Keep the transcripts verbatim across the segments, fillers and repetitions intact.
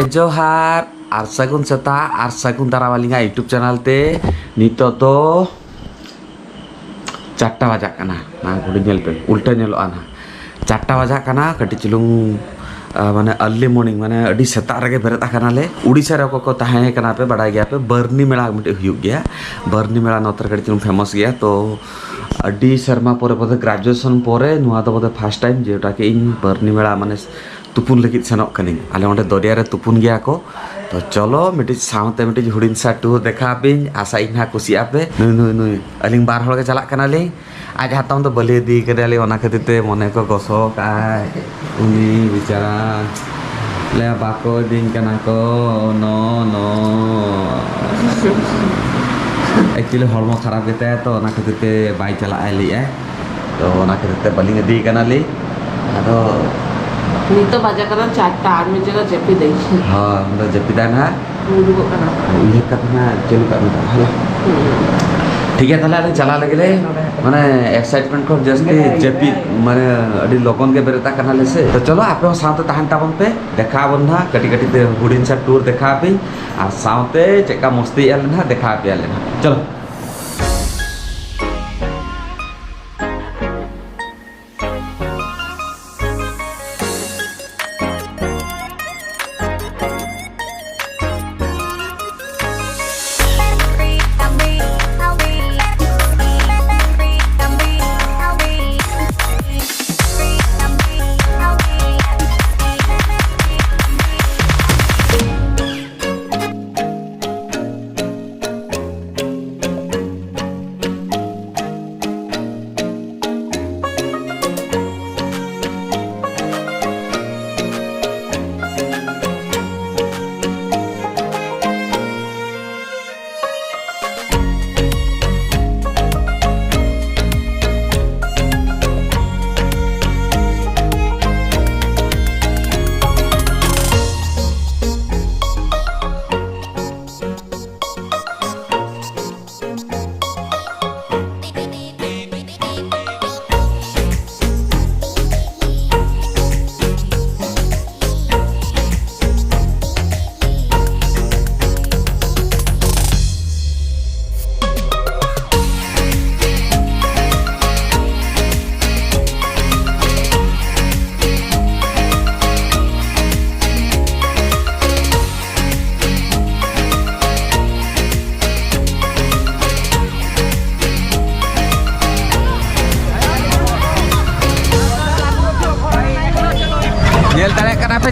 ᱡᱚᱦᱟᱨ ᱟᱨ ᱥᱟᱹᱜᱩᱱ ᱥᱮᱛᱟᱜ ᱟᱨ ᱥᱟᱹᱜᱩᱱ ᱫᱟᱨᱟᱢ ᱟᱹᱞᱤᱧᱟᱜ YouTube channel ᱛᱮ᱾ ᱱᱤᱛᱚᱜ ᱫᱚ ᱪᱟᱨᱴᱟ ᱵᱟᱡᱟᱜ ᱠᱟᱱᱟ᱾ ᱱᱟ ᱜᱷᱩᱲᱤ ᱧᱮᱞ ᱯᱮ, ᱩᱞᱴᱟᱹ ᱧᱮᱞᱚᱜᱼᱟ ᱱᱟ᱾ ᱪᱟᱨᱴᱟ ᱵᱟᱡᱟᱜ ᱠᱟᱱᱟ, ᱠᱟᱹᱴᱤᱡ ᱪᱩᱞᱩᱝ, ᱟ, ᱢᱟᱱᱮ early morning, ᱢᱟᱱᱮ ᱟᱹᱰᱤ ᱥᱮᱛᱟᱜ ᱨᱮᱜᱮ ᱵᱮᱨᱮᱫ ᱟᱠᱟᱱᱟᱞᱮ᱾ ᱩᱲᱤᱥᱥᱟ ᱨᱮ ᱚᱠᱚᱭ ᱠᱚ ᱛᱟᱦᱮᱸ ᱠᱟᱱᱟ ᱯᱮ, ᱵᱟᱰᱟᱭ ᱜᱮᱭᱟ ᱯᱮ, ᱵᱟᱹᱨᱱᱤ ᱢᱮᱞᱟ ᱢᱤᱫᱴᱮᱡ ᱦᱩᱭᱩᱜ ᱜᱮᱭᱟ᱾ ᱵᱟᱹᱨᱱᱤ ᱢᱮᱞᱟ ᱱᱚᱛᱮ ᱨᱮ ᱠᱟᱹᱴᱤᱡ ᱪᱩᱞᱩᱝ famous ᱜᱮᱭᱟ᱾ ᱛᱚ ᱟᱹᱰᱤ ᱥᱮᱨᱢᱟ ᱯᱚᱨᱮ ᱵᱚᱫᱷᱚᱭ graduation ᱯᱚᱨᱮ ᱱᱚᱣᱟ ᱫᱚ ᱵᱚᱫᱷᱚᱭ first time ᱡᱮᱴᱟ ᱠᱤ ᱤᱧ ᱵᱟᱹᱨᱱᱤ ᱢᱮᱞᱟ ᱢᱟᱱᱮ ᱛᱩᱯᱩᱱ ᱞᱟᱹᱜᱤᱫ ᱥᱮᱱᱚᱜ ᱠᱟᱹᱱᱟᱹᱧ᱾ ᱟᱞᱮ ᱚᱸᱰᱮ ᱫᱚᱨᱭᱟ ᱨᱮ ᱛᱩᱯᱩᱱ ᱜᱮᱭᱟ ᱠᱚ᱾ ᱛᱚ ᱪᱚᱞᱚ ᱢᱤᱫᱴᱤᱡ ᱥᱟᱶᱛᱮ ᱢᱤᱫᱴᱤᱡ ᱦᱩᱰᱤᱧ ᱥᱟ tour ᱫᱮᱠᱷᱟᱣ ᱟᱯᱮᱭᱟᱹᱧ, ᱟᱥᱟᱭᱟᱹᱧ ᱱᱟᱦᱟᱜ ᱠᱩᱥᱤᱜ ᱟᱯᱮ᱾ ᱱᱩᱭ, ᱱᱩᱭ, ᱱᱩᱭ, ᱟᱹᱞᱤᱧ ᱵᱟᱨ ᱦᱚᱲ ᱜᱮ ᱪᱟᱞᱟᱜ ᱠᱟᱱᱟᱞᱤᱧ᱾ ᱟᱡ ᱦᱟᱛᱟᱣ ᱫᱚ ᱵᱟᱹᱞᱤ ᱤᱫᱤ ᱠᱟᱫᱮᱭᱟᱞᱤᱧ, ᱚᱱᱟ ᱠᱷᱟᱹᱛᱤᱨ ᱛᱮ ᱢᱚᱱᱮ ᱠᱚ ᱜᱚᱥᱚ ᱠᱟᱜᱼᱟᱭ ᱩᱱᱤ ᱵᱮᱪᱟᱨᱟ᱾ ᱞᱟᱹᱭᱟ ᱵᱟᱠᱚ ᱤᱫᱤᱧ ᱠᱟᱱᱟ ᱠᱚ, no, no᱾ Actually ᱦᱚᱲᱢᱚ ᱠᱷᱟᱨᱟᱯ ᱜᱮᱛᱟᱭᱟ, ᱛᱚ ᱚᱱᱟ ᱠᱷᱟᱹᱛᱤᱨ ᱛᱮ ᱵᱟᱭ ᱪᱟᱞᱟᱜᱼᱟ ᱞᱟᱹᱭᱮᱫᱼᱟᱭ᱾ ᱛᱚ ᱚᱱᱟ ᱠᱷᱟᱹᱛᱤᱨ ᱛᱮ ᱵᱟᱹᱞᱤᱧ ᱤᱫᱤᱭᱮ ᱠᱟᱱᱟᱞᱤᱧ᱾ ᱟᱫᱚ ᱱᱤᱛᱚᱜ ᱵᱟᱡᱮ ᱠᱟᱱᱟ ᱪᱟᱨᱴᱟ, ᱟᱨ ᱢᱤᱫ ᱡᱟᱭᱜᱟ ᱡᱟᱹᱯᱤᱫᱟᱹᱧ᱾ ᱦᱳᱭ, ᱩᱱᱤ ᱫᱚ ᱡᱟᱹᱯᱤᱫᱟᱭ ᱱᱟᱦᱟᱜ᱾ ᱩᱰᱩᱠᱚᱜ ᱠᱟᱱᱟ᱾ ᱩᱭᱦᱟᱹᱨ ᱠᱟᱛᱮ ᱱᱟᱦᱟᱜ ᱪᱟᱹᱞᱩ ᱠᱟᱜ ᱢᱮ ᱱᱟᱦᱟᱜ, ᱦᱮᱞᱳ᱾ ᱦᱩᱸ᱾ ᱴᱷᱤᱠ ᱜᱮᱭᱟ, ᱛᱟᱦᱞᱮ ᱟᱞᱮ ᱪᱟᱞᱟᱣ ᱞᱮᱜᱮ ᱞᱮ᱾ ᱢᱟᱱᱮ excitement ᱠᱷᱚᱱ ᱡᱟᱹᱥᱛᱤ ᱡᱟᱹᱯᱤᱫ, ᱢᱟᱱᱮ ᱟᱹᱰᱤ ᱞᱚᱜᱚᱱ ᱜᱮ ᱵᱮᱨᱮᱫ ᱟᱠᱟᱱᱟᱞᱮ ᱥᱮ᱾ ᱛᱚ ᱪᱚᱞᱚ ᱟᱯᱮ ᱦᱚᱸ ᱥᱟᱶᱛᱮ ᱛᱟᱦᱮᱱ ᱛᱟᱵᱚᱱ ᱯᱮ, ᱫᱮᱠᱷᱟᱣ ᱟᱵᱚᱱ ᱱᱟᱦᱟᱜ ᱠᱟᱹᱴᱤᱡ ᱠᱟᱹᱴᱤᱡ ᱛᱮ ᱦᱩᱰᱤᱧ ᱥᱟ tour ᱫᱮᱠᱷᱟᱣ ᱟᱯᱮᱭᱟᱹᱧ, ᱟᱨ ᱥᱟᱶᱛᱮ ᱪᱮᱫ ᱞᱮᱠᱟ ᱢᱚᱥᱛᱤᱭᱮᱫᱼᱟ ᱞᱮ ᱱᱟᱦᱟᱜ ᱫᱮᱠᱷᱟᱣ ᱟᱯᱮᱭᱟᱞᱮ ᱱᱟᱦᱟᱜ᱾ ᱪᱚᱞᱚ᱾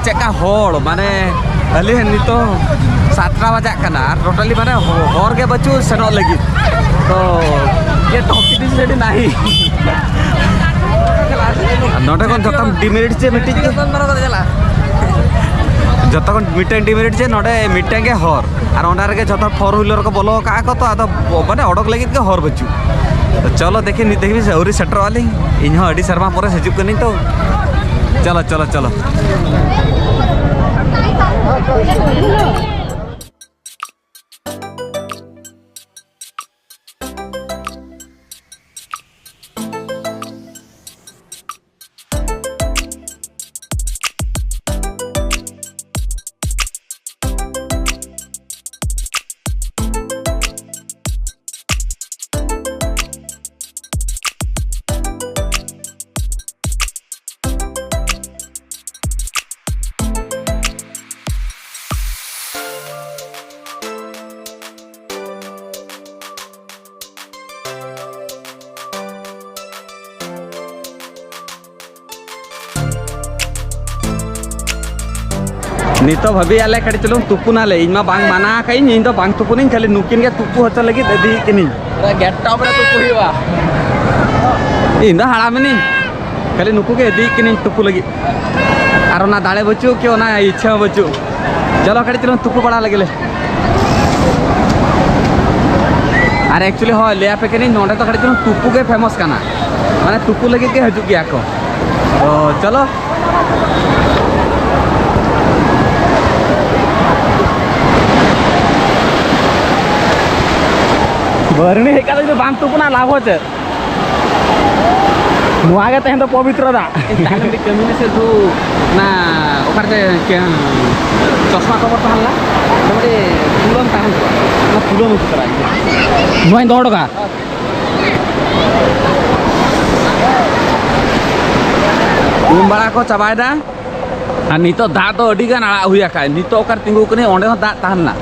ᱪᱮᱫᱠᱟ ᱦᱚᱲ, ᱢᱟᱱᱮ ᱟᱹᱞᱤᱧ ᱱᱤᱛᱚᱜ ᱥᱟᱛᱴᱟ ᱵᱟᱡᱟᱜ ᱠᱟᱱᱟ ᱟᱨ ᱴᱳᱴᱟᱞᱤ ᱢᱟᱱᱮ ᱦᱚ-, ᱦᱚᱨ ᱜᱮ ᱵᱟᱹᱪᱩᱜ ᱥᱮᱱᱚᱜ ᱞᱟᱹᱜᱤᱫ᱾ ᱛᱚ ᱤᱭᱟᱹ ᱴᱚᱯᱤ ᱫᱤᱥ ᱟᱹᱰᱤ ᱱᱟᱦᱤ᱾ ᱟᱨ ᱱᱚᱰᱮ ᱠᱷᱚᱱ ᱡᱚᱛᱚ ᱰᱤᱢᱮᱨᱤᱴ ᱪᱮᱫ ᱢᱤᱫᱴᱤᱡ ᱜᱮ? ᱡᱚᱛᱚ ᱠᱷᱚᱱ ᱢᱤᱫᱴᱟᱝ ᱰᱤᱢᱮᱨᱤᱴ ᱪᱮᱫ, ᱱᱚᱰᱮ ᱢᱤᱫᱴᱟᱝ ᱜᱮ ᱦᱚᱨ ᱟᱨ ᱚᱸᱰᱮ ᱨᱮᱜᱮ ᱡᱚᱛᱚ ᱯᱷᱳᱨ ᱦᱩᱭᱞᱟᱨ ᱠᱚ ᱵᱚᱞᱚ ᱟᱠᱟᱫᱼᱟ ᱠᱚ, ᱛᱚ ᱟᱫᱚ ᱢᱟᱱᱮ ᱚᱰᱚᱠ ᱞᱟᱹᱜᱤᱫ ᱜᱮ ᱦᱚᱨ ᱵᱟᱹᱪᱩᱜ᱾ ᱛᱚ ᱪᱚᱞᱚ ᱫᱮᱠᱷᱤ ᱱᱤᱛ ᱫᱷᱟᱹᱵᱤᱡ ᱟᱹᱣᱨᱤ ᱥᱮᱴᱮᱨᱚᱜᱼᱟ ᱞᱤᱧ, ᱤᱧ ᱦᱚᱸ ᱟᱹᱰᱤ ᱥᱮᱨᱢᱟ ᱯᱚᱨᱮ ᱦᱤᱡᱩᱜ ᱠᱟᱹᱱᱟᱹᱧ ᱛᱚ᱾ ᱪᱚᱞᱚ, ᱪᱚᱞᱚ, ᱪᱚᱞᱚ᱾ ᱱᱤᱛᱚᱜ ᱵᱷᱟᱹᱵᱤᱭᱟᱞᱮ ᱠᱟᱹᱴᱤᱡ ᱪᱩᱞᱩᱝ ᱛᱩᱯᱩᱱᱟᱞᱮ᱾ ᱤᱧ ᱢᱟ ᱵᱟᱝ ᱢᱟᱱᱟ ᱟᱠᱟᱫ ᱤᱧ, ᱤᱧ ᱫᱚ ᱵᱟᱝ ᱛᱩᱯᱩᱱᱤᱧ, ᱠᱷᱟᱹᱞᱤ ᱱᱩᱠᱤᱱ ᱜᱮ ᱛᱩᱯᱩ ᱦᱚᱪᱚ ᱞᱟᱹᱜᱤᱫ ᱤᱫᱤᱭᱮᱫ ᱠᱤᱱᱤᱧ᱾ ᱯᱩᱨᱟᱹ ᱜᱮᱴ ᱴᱚᱯ ᱨᱮ ᱛᱩᱯᱩ ᱦᱩᱭᱩᱜᱼᱟ᱾ ᱤᱧ ᱫᱚ ᱦᱟᱲᱟᱢ ᱮᱱᱤᱧ, ᱠᱷᱟᱹᱞᱤ ᱱᱩᱠᱩ ᱜᱮ ᱤᱫᱤᱭᱮᱫ ᱠᱤᱱᱤᱧ ᱛᱩᱯᱩ ᱞᱟᱹᱜᱤᱫ᱾ ᱟᱨ ᱚᱱᱟ ᱫᱟᱲᱮ ᱵᱟᱹᱪᱩᱜ ᱠᱤ ᱚᱱᱟ ᱤᱪᱪᱷᱟᱹ ᱦᱚᱸ ᱵᱟᱹᱪᱩᱜ᱾ ᱪᱚᱞᱚ ᱠᱟᱹᱴᱤᱡ ᱪᱩᱞᱩᱝ ᱛᱩᱯᱩ ᱵᱟᱲᱟ ᱞᱮᱜᱮ ᱞᱮ᱾ ᱟᱨ actually ᱦᱳᱭ, ᱞᱟᱹᱭ ᱟᱯᱮ ᱠᱟᱹᱱᱟᱹᱧ, ᱱᱚᱰᱮ ᱫᱚ ᱠᱟᱹᱴᱤᱡ ᱪᱩᱞᱩᱝ ᱛᱩᱯᱩ ᱜᱮ ᱯᱷᱮᱢᱟᱥ ᱠᱟᱱᱟ, ᱢᱟᱱᱮ ᱛᱩᱯᱩ ᱞᱟᱹᱜᱤᱫ ᱜᱮ ᱦᱤᱡᱩᱜ ᱜᱮᱭᱟ ᱠᱚ᱾ ᱛᱚ ᱪᱚᱞᱚ᱾ ᱵᱟᱹᱨᱱᱤ ᱦᱮᱡ ᱠᱟᱛᱮ ᱡᱩᱫᱤ ᱵᱟᱢ ᱛᱩᱯᱩᱱᱟ, ᱞᱟᱵᱷ ᱦᱚᱸ ᱪᱮᱫ? ᱱᱚᱣᱟ ᱜᱮ ᱛᱮᱦᱮᱧ ᱫᱚ ᱯᱚᱵᱤᱛᱨᱚ ᱫᱟᱜ᱾ ᱛᱟᱦᱞᱮ ᱢᱤᱫᱴᱤᱡ ᱠᱟᱹᱢᱤ ᱢᱮᱥᱮ ᱫᱩ, ᱚᱱᱟ ᱚᱠᱟᱨᱮ ᱪᱮ-, ᱪᱚᱥᱢᱟ ᱠᱚᱵᱚᱨ ᱛᱟᱦᱮᱸ ᱞᱮᱱᱟ? ᱚᱸᱰᱮ ᱢᱤᱫᱴᱤᱡ ᱛᱩᱞᱟᱹᱢ ᱛᱟᱦᱮᱸ ᱠᱟᱱᱟ᱾ ᱚᱱᱟ ᱛᱩᱞᱟᱹᱢ ᱟᱹᱜᱩ ᱛᱚᱨᱟᱭ ᱢᱮ᱾ ᱱᱚᱣᱟᱧ ᱫᱚᱦᱚ ᱦᱚᱴᱚ ᱠᱟᱜᱼᱟ᱾ ᱩᱢ ᱵᱟᱲᱟ ᱠᱚ ᱪᱟᱵᱟᱭᱮᱫᱟ᱾ ᱟᱨ ᱱᱤᱛᱚᱜ ᱫᱟᱜ ᱫᱚ ᱟᱹᱰᱤ ᱜᱟᱱ ᱟᱲᱟᱜ ᱦᱩᱭ ᱟᱠᱟᱱ᱾ ᱱᱤᱛᱚᱜ ᱚᱠᱟᱨᱮ ᱛᱤᱸᱜᱩ ᱠᱟᱹᱱᱟᱹᱧ, ᱚᱸᱰᱮ ᱦᱚᱸ ᱫᱟᱜ ᱛᱟᱦᱮᱸ ᱞᱮᱱᱟ᱾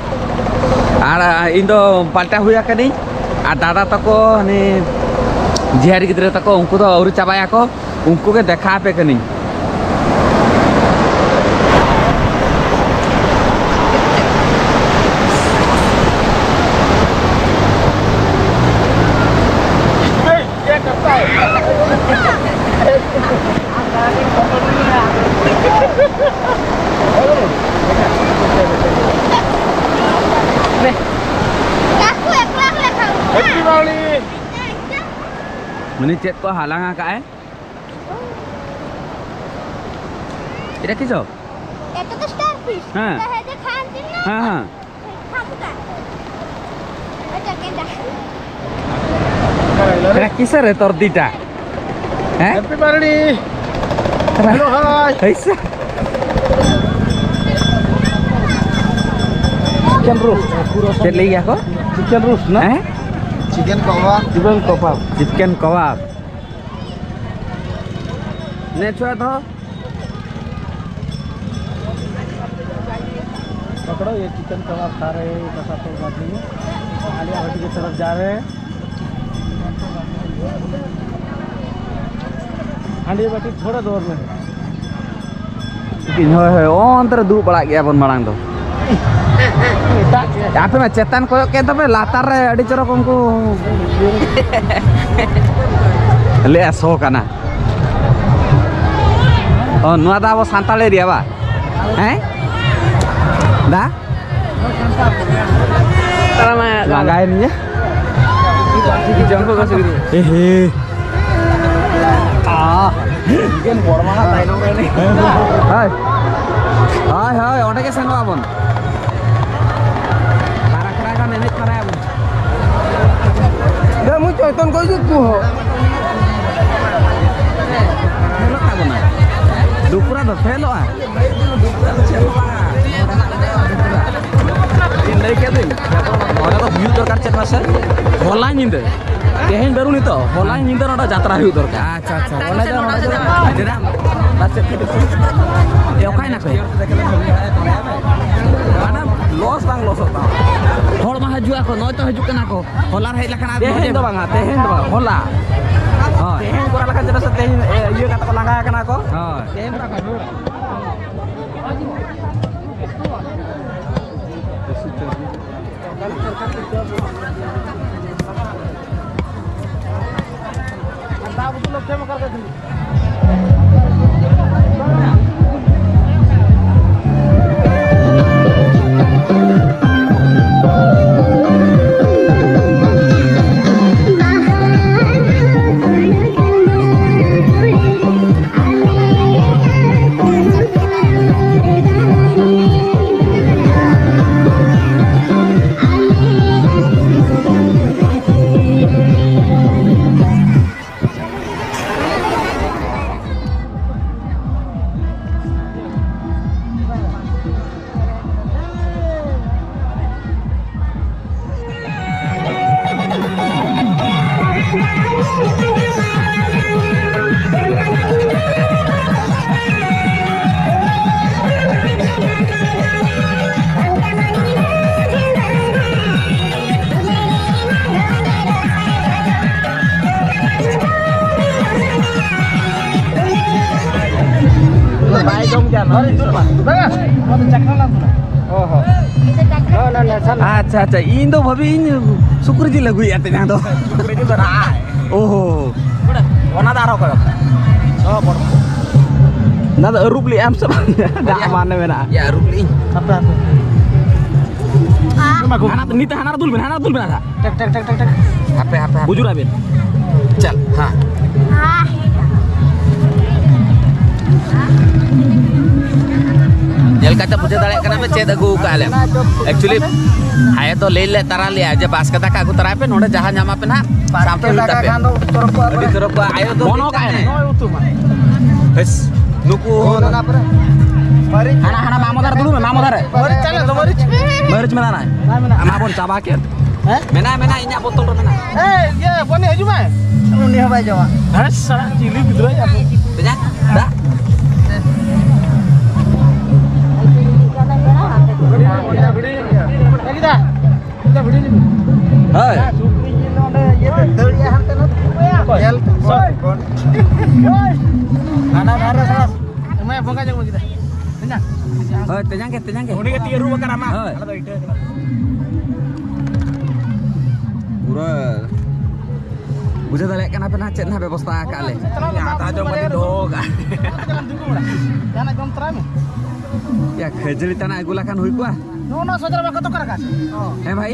ᱟᱨ, ᱟ, ᱤᱧ ᱫᱚ ᱯᱟᱞᱴᱟᱣ ᱦᱩᱭ ᱟᱠᱟᱱᱟᱹᱧ᱾ ᱟᱨ ᱫᱟᱫᱟ ᱛᱟᱠᱚ, ᱦᱟᱱᱮ ᱡᱷᱤᱭᱟᱨᱤ ᱜᱤᱫᱽᱨᱟᱹ ᱛᱟᱠᱚ, ᱩᱱᱠᱩ ᱫᱚ ᱟᱹᱣᱨᱤ ᱪᱟᱵᱟᱭᱟᱠᱚ᱾ ᱩᱱᱠᱩ ᱜᱮ ᱫᱮᱠᱷᱟ ᱟᱯᱮ ᱠᱟᱹᱱᱟᱹᱧ᱾ ᱩᱱᱤ ᱪᱮᱫ ᱠᱚ ᱦᱟᱞᱟᱝ ᱟᱠᱟᱫ ᱟᱭ? এটা কি সব? এটা তো স্টার ফিশ। হ্যাঁ। এটা হচ্ছে খাওয়ার জন্য। হ্যাঁ, হ্যাঁ। খাবো না। এটা কেন? এটা কিসের রে তোর দিটা? হ্যাঁ? Happy birthday. Hello, hi. এই সে- চিকেন রোস্ট। ᱪᱮᱫ ᱞᱟᱹᱭ ᱜᱮᱭᱟ ᱠᱚ? চিকেন রোস্ট না? হ্যাঁ? চিকেন কবাব। চিকেন কবাব। চিকেন কবাব। নে ছোড়া তো। पकड़ो, ये चिकन कबाब खा रहे हैं, बस आप लोग बात नहीं है। आलिया भट्टी की तरफ जा रहे हैं। हांडी भट्टी थोड़ा दूर में है। ᱦᱳᱭ, ᱦᱳᱭ, ᱚᱱᱛᱮ ᱨᱮ ᱫᱩᱲᱩᱵ ᱵᱟᱲᱟᱜ ᱜᱮᱭᱟ ᱵᱚᱱ ᱢᱟᱲᱟᱝ ᱫᱚ᱾ ᱟᱯᱮ ᱢᱟ ᱪᱮᱛᱟᱱ ᱠᱚᱭᱚᱜ ᱠᱮᱫ ᱛᱟᱯᱮ, ᱞᱟᱛᱟᱨ ᱨᱮ ᱟᱹᱰᱤ ᱪᱚᱨᱚᱠ ᱩᱱᱠᱩ ᱞᱮ ᱥᱚ ᱠᱟᱱᱟ᱾ ᱚ, ᱱᱚᱣᱟ ᱫᱚ ᱟᱵᱚ ᱥᱟᱱᱛᱟᱲ ᱮᱨᱤᱭᱟ ᱵᱟ? ᱦᱮᱸ? ᱫᱟ? ᱛᱟᱲᱟᱢᱟ᱾ ᱞᱟᱸᱜᱟᱭᱮᱱ ᱜᱮᱭᱟ᱾ ᱡᱚᱢ ᱠᱚ ᱜᱚᱥ ᱜᱤᱰᱤ᱾ ᱮ ᱦᱮ᱾ ᱟ᱾ ᱮᱠᱮᱱ ᱵᱚᱲᱢᱟ ᱛᱟᱭᱱᱚᱢ ᱨᱮ ᱩᱱᱤ᱾ ᱦᱳᱭ᱾ ᱦᱳᱭ, ᱦᱳᱭ, ᱚᱸᱰᱮ ᱜᱮ ᱥᱮᱱᱚᱜ ᱟᱵᱚᱱ᱾ ᱵᱟᱨ ᱟᱠᱷᱲᱟ ᱜᱟᱱ ᱮᱱᱮᱡ ᱛᱟᱨᱟᱭᱟᱵᱚᱱ᱾ ᱫᱟ ᱢᱩ ᱪᱚᱭᱛᱚᱱ ᱠᱚ ᱦᱤᱡᱩᱜ ᱠᱚ ᱦᱚᱸ᱾ ᱯᱷᱮᱞᱚᱜ ᱛᱟᱵᱚᱱᱟ᱾ ᱫᱩᱯᱩᱨᱟ ᱫᱚ ᱯᱷᱮᱞᱚᱜᱼᱟ᱾ ᱤᱧ ᱞᱟᱹᱭ ᱠᱮᱫᱟᱹᱧ, ᱱᱚᱰᱮ ᱫᱚ ᱦᱩᱭᱩᱜ ᱫᱚᱨᱠᱟᱨ ᱪᱮᱫ ᱢᱟᱥᱮ? ᱦᱚᱞᱟ ᱧᱤᱫᱟᱹ, ᱛᱮᱦᱮᱧ ᱵᱟᱹᱨᱩ ᱱᱤᱛᱚᱜ, ᱦᱚᱞᱟ ᱧᱤᱫᱟᱹ ᱱᱚᱰᱮ ᱡᱟᱛᱨᱟ ᱦᱩᱭᱩᱜ ᱫᱚᱨᱠᱟᱨ᱾ ᱟᱪᱪᱷᱟ, ᱟᱪᱪᱷᱟ᱾ ᱦᱚᱞᱟ ᱧᱤᱫᱟᱹ ᱱᱚᱰᱮ ᱫᱚ ᱪᱮᱫᱟᱜ? ᱟᱨ ᱪᱮᱫ ᱠᱷᱟᱹᱛᱤᱨ? ᱮ, ᱚᱠᱟᱭ ᱱᱟᱠᱚ? ᱢᱟᱱᱮ ᱞᱚᱥ ᱵᱟᱝ ᱞᱚᱥᱚᱜ ᱛᱟᱢᱟ᱾ ᱦᱚᱲ ᱢᱟ ᱦᱤᱡᱩᱜ ᱟᱠᱚ, ᱱᱚᱜᱼᱚᱭ ᱛᱚ ᱦᱤᱡᱩᱜ ᱠᱟᱱᱟ ᱠᱚ᱾ ᱦᱚᱞᱟ ᱨᱮ ᱦᱮᱡ ᱞᱮᱠᱷᱟᱱ ᱟᱨ ᱛᱮᱦᱮᱧ ᱱᱚᱰᱮ ᱫᱚ ᱵᱟᱝᱟ, ᱛᱮᱦᱮᱧ ᱫᱚ ᱵᱟᱝᱟ, ᱦᱚᱞᱟ᱾ ᱦᱳᱭ᱾ ᱛᱮᱦᱮᱧ ᱠᱚᱨᱟᱣ ᱞᱮᱠᱷᱟᱱ ᱪᱮᱫᱟᱜ ᱥᱮ ᱛᱮᱦᱮᱧ, ᱮ, ᱤᱭᱟᱹ ᱠᱟᱛᱮ ᱠᱚ ᱞᱟᱸᱜᱟ ᱟᱠᱟᱱᱟ ᱠᱚ᱾ ᱦᱳᱭ᱾ ᱛᱮᱦᱮᱧ ᱫᱚ ᱚ ᱦᱚᱸ᱾ ᱟᱪᱪᱷᱟ, ᱟᱪᱪᱷᱟ, ᱤᱧ ᱫᱚ ᱵᱷᱟᱵᱤ ᱤᱧ ᱥᱩᱠᱨᱤ ᱡᱤᱞ ᱟᱹᱜᱩᱭᱮᱫᱼᱟ ᱛᱮᱦᱮᱧ ᱫᱚ᱾ ᱥᱩᱠᱨᱤ ᱡᱤᱞ ᱫᱚ ᱱᱟᱦᱟᱜ᱾ ᱚ ᱦᱚᱸ᱾ ᱚᱱᱟ ᱫᱚ ᱟᱨᱦᱚᱸ ᱚᱠᱚᱭ ᱵᱟᱠᱷᱨᱟ? ᱚ, ᱵᱚᱲ᱾ ᱚᱱᱟ ᱫᱚ ᱟᱹᱨᱩᱵ ᱞᱮᱫ ᱟᱢ ᱥᱮ ᱵᱟᱝ? ᱫᱟᱜ ᱢᱟᱱᱮ ᱢᱮᱱᱟᱜᱼᱟ᱾ ᱭᱟ, ᱟᱹᱨᱩᱵ ᱞᱮᱫ ᱟᱹᱧ᱾ ᱦᱟᱯᱮ, ᱦᱟᱯᱮ᱾ ᱦᱟᱱᱟ, ᱱᱤᱛ ᱦᱟᱱᱟ ᱨᱮ ᱫᱩᱞ ᱵᱮᱱ, ᱦᱟᱱᱟ ᱨᱮ ᱫᱩᱞ ᱵᱮᱱ, ᱟᱫᱷᱟ᱾ ᱴᱮᱠ, ᱴᱮᱠ, ᱴᱮᱠ, ᱴᱮᱠ, ᱴᱮᱠ᱾ ᱦᱟᱯᱮ, ᱦᱟᱯᱮ, ᱦᱟᱯᱮ᱾ ᱵᱩᱡᱩᱨᱟ ᱵᱮᱱ᱾ ᱪᱟᱞ, ᱦᱮᱸ᱾ ᱧᱮᱞ ᱠᱟᱛᱮ ᱵᱩᱡᱷᱟᱹᱣ ᱫᱟᱲᱮᱭᱟᱜ ᱠᱟᱱᱟ ᱯᱮ ᱪᱮᱫ ᱟᱹᱜᱩ ᱟᱠᱟᱫ ᱞᱮ᱾ Actually, ᱟᱭᱳ ᱫᱚ ᱞᱟᱹᱭ ᱞᱮ ᱛᱟᱨᱟ ᱞᱮᱭᱟ ᱡᱮ ᱵᱟᱥᱠᱮ ᱫᱟᱠᱟ ᱟᱹᱜᱩ ᱛᱚᱨᱟᱭ ᱯᱮ, ᱱᱚᱰᱮ ᱡᱟᱦᱟᱸ ᱧᱟᱢᱟ ᱯᱮ ᱱᱟᱦᱟᱜ, ᱥᱟᱶᱛᱮ ᱦᱩᱭᱩᱜ ᱛᱟᱯᱮ᱾ ᱠᱷᱟᱱ ᱫᱚ ᱩᱛᱩ ᱛᱚᱨᱚᱯ ᱠᱚ ᱟᱹᱰᱤ ᱪᱚᱨᱚᱯ ᱠᱚ ᱟᱭᱳ ᱫᱚ ᱢᱚᱱᱚ ᱞᱟᱹᱭ ᱠᱟᱜ ᱠᱟᱜ ᱢᱮ᱾ ᱱᱚᱜᱼᱚᱭ ᱩᱛᱩ ᱢᱟ᱾ ᱵᱮᱥ, ᱱᱩᱠᱩ ᱦᱚᱸ ᱚᱱᱟ ᱯᱚᱨᱮ ᱢᱟᱹᱨᱤᱪ᱾ ᱦᱟᱱᱟ, ᱦᱟᱱᱟ ᱢᱟᱢᱚ ᱫᱷᱟᱨᱮ ᱫᱩᱲᱩᱵ ᱢᱮ, ᱢᱟᱢᱚ ᱫᱷᱟᱨᱮ᱾ ᱢᱟᱹᱨᱤᱪ ᱪᱟᱞᱟᱜ ᱫᱚ, ᱢᱟᱹᱨᱤᱪ᱾ ᱢᱟᱹᱨᱤᱪ ᱢᱮᱱᱟᱜᱼᱟ᱾ ᱵᱟᱭ ᱢᱮᱱᱟᱜᱼᱟ᱾ ᱮᱢᱟ ᱵᱚᱱ ᱪᱟᱵᱟ ᱠᱮᱫ᱾ ᱦᱮᱸ? ᱢᱮᱱᱟᱜᱼᱟ, ᱢᱮᱱᱟᱜᱼᱟ, ᱤᱧᱟᱜ ᱵᱳᱛᱚᱞ ᱨᱮ ᱢᱮᱱᱟᱜᱼᱟ᱾ ᱮᱭ, ᱤᱭᱟᱹ, ᱵᱚᱱᱤ ᱦᱤᱡᱩᱜ ᱢᱮ᱾ ᱩᱱᱤ ᱦᱚᱸ ᱵᱟᱭ ᱡᱚᱢᱟ᱾ ᱦᱮᱸ, ᱥᱟᱞᱟ ᱪᱤᱞᱤ ᱜᱤᱫᱽᱨᱟᱹᱭ ᱟᱯᱮ? ᱛᱮᱧᱟᱝ, ᱫᱟᱜ᱾ ᱦᱮᱸ, ᱠᱤᱫᱟ᱾ ᱦᱳᱭ᱾ ᱥᱩᱠᱨᱤ ᱡᱤᱞ ᱚᱸᱰᱮ ᱤᱭᱟᱹ ᱛᱮ ᱫᱟᱹᱲ ᱮᱜᱼᱟ ᱦᱟᱱᱛᱮ ᱱᱟᱛᱮ᱾ ᱧᱮᱞ ᱛᱮ᱾ ᱦᱟᱱᱟ ᱫᱷᱟᱨᱮ ᱥᱟᱥ᱾ ᱮᱢᱟᱭᱟ ᱵᱚᱸᱜᱟ ᱧᱚᱜ ᱠᱮᱫᱟ᱾ ᱦᱳᱭ, ᱛᱮᱧᱟᱝ ᱜᱮ, ᱛᱮᱧᱟᱝ ᱜᱮ᱾ ᱩᱱᱤ ᱜᱮ ᱛᱤ ᱟᱹᱨᱩᱵ ᱟᱠᱟᱱᱟ ᱢᱟ᱾ ᱦᱳᱭ᱾ ᱟᱞᱮ ᱫᱚ ᱤᱴᱟᱹ ᱠᱟᱱᱟ᱾ ᱯᱩᱨᱟᱹ ᱵᱩᱡᱷᱟᱹᱣ ᱫᱟᱲᱮᱭᱟᱜ ᱠᱟᱱᱟ ᱯᱮ ᱱᱟᱦᱟᱜ ᱪᱮᱫ ᱱᱟᱦᱟᱜ ᱵᱮᱵᱚᱥᱛᱷᱟ ᱟᱠᱟᱫ ᱞᱮ᱾ ᱟᱫᱷᱟ ᱡᱚᱢ ᱠᱟᱛᱮ ᱫᱚᱦᱚ ᱠᱟᱜᱼᱟ᱾ ᱡᱟᱦᱟᱱᱟᱜ ᱡᱚᱢ ᱛᱚᱨᱟᱭ ᱢᱮ᱾ ᱭᱟ, ᱠᱷᱟᱹᱡᱟᱹᱲᱤ ᱛᱟᱱᱟᱜ ᱟᱹᱜᱩ ᱞᱮᱠᱷᱟᱱ ᱦᱩᱭ ᱠᱚᱜᱼᱟ᱾ ᱱᱚᱜᱼᱚ ᱱᱚᱣᱟ ᱥᱚᱡᱽ ᱨᱮ ᱵᱟᱠᱚ ᱫᱚᱠᱟᱱ ᱟᱠᱟᱫ ᱥᱮ? ᱦᱮᱸ ᱵᱷᱟᱭ,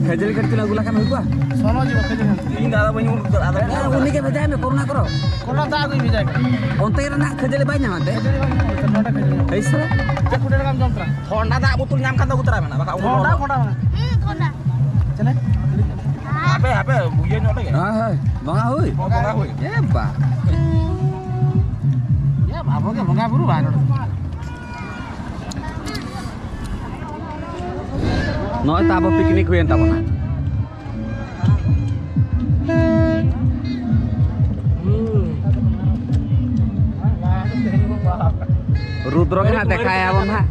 ᱠᱷᱟᱹᱡᱟᱹᱲᱤ ᱠᱟᱹᱴᱤᱡ ᱪᱩᱞᱩᱝ ᱟᱹᱜᱩ ᱞᱮᱠᱷᱟᱱ ᱦᱩᱭ ᱠᱚᱜᱼᱟ᱾ ᱥᱚᱱᱚ ᱡᱤᱵᱚ ᱠᱷᱟᱹᱡᱟᱹᱲᱤ᱾ ᱤᱧ ᱫᱚ ᱟᱫᱚ ᱵᱟᱹᱧ ᱩᱰᱩᱠ ᱫᱟᱲᱮᱭᱟᱜᱼᱟ, ᱟᱫᱚ ᱦᱮᱸ, ᱩᱱᱤ ᱜᱮ ᱵᱷᱮᱡᱟᱭ ᱢᱮ, ᱠᱚᱨᱩᱱᱟ ᱠᱚᱨᱚ᱾ ᱠᱚᱨᱩᱱᱟ ᱫᱟᱜ ᱟᱹᱜᱩᱭ ᱵᱷᱮᱡᱟᱭ ᱠᱟᱱᱟ᱾ ᱚᱱᱛᱮ ᱨᱮᱱᱟᱜ ᱠᱷᱟᱹᱡᱟᱹᱲᱤ ᱵᱟᱭ ᱧᱟᱢᱟ ᱛᱮ? ᱠᱷᱟᱹᱡᱟᱹᱲᱤ ᱵᱟᱭ ᱧᱟᱢᱟ, ᱱᱚᱰᱮ ᱠᱷᱟᱹᱡᱟᱹᱲᱤ ᱧᱟᱢᱟ᱾ ᱮᱭ ᱥᱟᱞᱟ᱾ ᱪᱮᱫ ᱠᱚ ᱰᱮᱨ ᱜᱟᱱ ᱡᱚᱢ ᱛᱚᱨᱟ? ᱛᱷᱚᱱᱰᱟ ᱫᱟᱜ ᱵᱳᱛᱚᱞ ᱧᱟᱢ ᱠᱷᱟᱱ ᱫᱚ ᱟᱹᱜᱩ ᱛᱚᱨᱟᱭ ᱢᱮ ᱱᱟ, ᱵᱟᱠᱷᱟᱱ ᱩᱱᱤ ᱛᱷᱚᱱᱰᱟ ᱦᱚᱲ ᱠᱚᱰᱟ ᱢᱮ᱾ ᱦᱩᱸ, ᱛᱷᱚᱱᱰᱟ᱾ ᱪᱮᱞᱮ? ᱦᱟᱯᱮ, ᱦᱟᱯᱮ, ᱤᱭᱟᱹ ᱧᱚᱜ ᱞᱮᱜᱮ᱾ ᱦᱮᱸ, ᱦᱮᱸ, ᱵᱚᱸᱜᱟ ᱦᱩᱭ᱾ ᱵᱚᱸᱜᱟ ᱦᱩᱭ᱾ ᱮ ᱵᱟ᱾ ᱮ ᱵᱟᱵᱟ ᱜᱮ ᱵᱚᱸᱜᱟ ᱵᱩᱨᱩ ᱵᱟᱭ ᱱᱚᱰᱮ᱾ ᱱᱚᱜᱼᱚᱭ ᱛᱚ ᱟᱵᱚ picnic ᱦᱩᱭᱮᱱ ᱛᱟᱵᱚᱱᱟ᱾ ᱨᱩᱫᱨᱚ ᱜᱮ ᱦᱟᱸᱜ ᱫᱮᱠᱷᱟᱭᱟᱵᱚᱱ ᱦᱟᱸᱜ᱾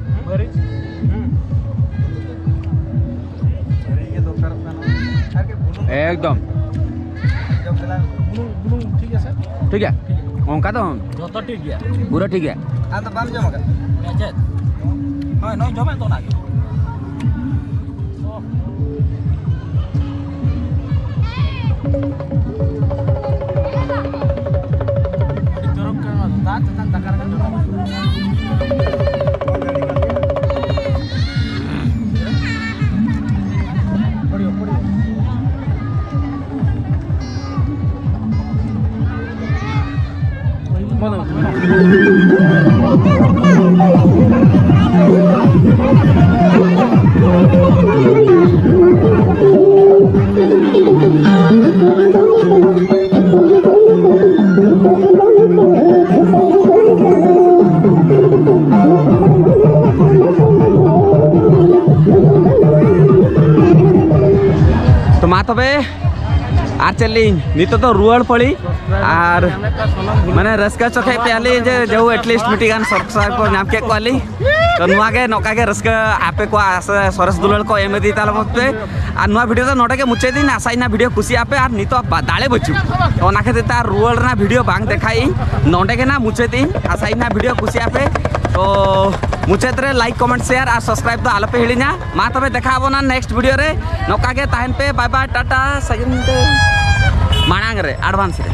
ᱮᱠᱫᱚᱢ᱾ ᱴᱷᱤᱠ ᱜᱮᱭᱟ᱾ ᱚᱱᱠᱟ ᱫᱚ ᱡᱚᱛᱚ ᱴᱷᱤᱠ ᱜᱮᱭᱟ᱾ ᱯᱩᱨᱟᱹ ᱴᱷᱤᱠ ᱜᱮᱭᱟ᱾ ᱟᱢ ᱫᱚ ᱵᱟᱢ ᱡᱚᱢ ᱟᱠᱟᱫᱟ? ᱪᱮᱫ? ᱦᱳᱭ, ᱱᱚᱜᱼᱚᱭ ᱡᱚᱢᱮᱫ ᱫᱚ ᱚᱱᱟᱜᱮ᱾ ᱟᱹᱰᱤ ᱪᱚᱨᱚᱠ ᱠᱟᱱᱟ ᱱᱚᱣᱟ ᱫᱚ᱾ ᱫᱟᱜ ᱪᱮᱛᱟᱱ ᱫᱟᱠᱟ ᱨᱮᱜᱮ ᱪᱚᱨᱚᱠ᱾ ᱛᱚ ᱢᱟ ᱛᱚᱵᱮ, ᱟᱨ ᱪᱮᱫ ᱞᱤᱧ, ᱱᱤᱛᱚᱜ ᱫᱚ ᱨᱩᱣᱟᱹᱲ ᱯᱟᱹᱲᱤ᱾ ᱟᱨ ᱢᱟᱱᱮ ᱨᱟᱹᱥᱠᱟᱹ ᱦᱚᱪᱚ ᱠᱮᱫ ᱯᱮᱭᱟᱞᱤᱧ ᱡᱮ ᱡᱮᱦᱩ at least ᱢᱤᱫᱴᱤᱡ ᱜᱟᱱ subscribe ᱠᱚ ᱧᱟᱢ ᱠᱮᱫ ᱠᱚᱣᱟᱞᱤᱧ᱾ ᱛᱚ ᱱᱚᱣᱟ ᱜᱮ, ᱱᱚᱝᱠᱟ ᱜᱮ ᱨᱟᱹᱥᱠᱟᱹ ᱟᱯᱮ ᱠᱚᱣᱟᱜ ᱥᱮ ᱥᱚᱨᱮᱥ ᱫᱩᱞᱟᱹᱲ ᱠᱚ ᱮᱢ ᱤᱫᱤ ᱛᱟᱞᱮ ᱯᱮ᱾ ᱟᱨ ᱱᱚᱣᱟ video ᱫᱚ ᱱᱚᱰᱮ ᱜᱮ ᱢᱩᱪᱟᱹᱫ ᱫᱤᱧ᱾ ᱟᱥᱟᱭᱤᱧ ᱱᱟ video ᱠᱩᱥᱤᱭᱟᱜ ᱯᱮ, ᱟᱨ ᱱᱤᱛᱚᱜ ᱵᱟ-, ᱫᱟᱲᱮ ᱵᱟᱹᱪᱩᱜ, ᱚᱱᱟ ᱠᱷᱟᱹᱛᱤᱨ ᱛᱮ ᱟᱨ ᱨᱩᱣᱟᱹᱲ ᱨᱮᱱᱟᱜ video ᱵᱟᱝ ᱫᱮᱠᱷᱟᱭᱤᱧ᱾ ᱱᱚᱰᱮ ᱜᱮ ᱱᱟ ᱢᱩᱪᱟᱹᱫ ᱤᱧ᱾ ᱟᱥᱟᱭᱤᱧ ᱱᱟ video ᱠᱩᱥᱤᱭᱟᱜ ᱯᱮ᱾ ᱛᱚ ᱢᱩᱪᱟᱹᱫ ᱨᱮ like, comment, share ᱟᱨ subscribe ᱫᱚ ᱟᱞᱚᱯᱮ ᱦᱤᱲᱤᱧᱟ᱾ ᱢᱟ ᱛᱚᱵᱮ ᱫᱮᱠᱷᱟ ᱟᱵᱚᱱᱟ next video ᱨᱮ᱾ ᱱᱚᱝᱠᱟ ᱜᱮ ᱛᱟᱦᱮᱱ ᱯᱮ᱾ Bye bye, ᱴᱟᱴᱟ, ᱥᱟᱹᱜᱩᱱ ᱧᱤᱫᱟᱹ᱾ ᱢᱟᱲᱟᱝ ᱨᱮ advance ᱨᱮ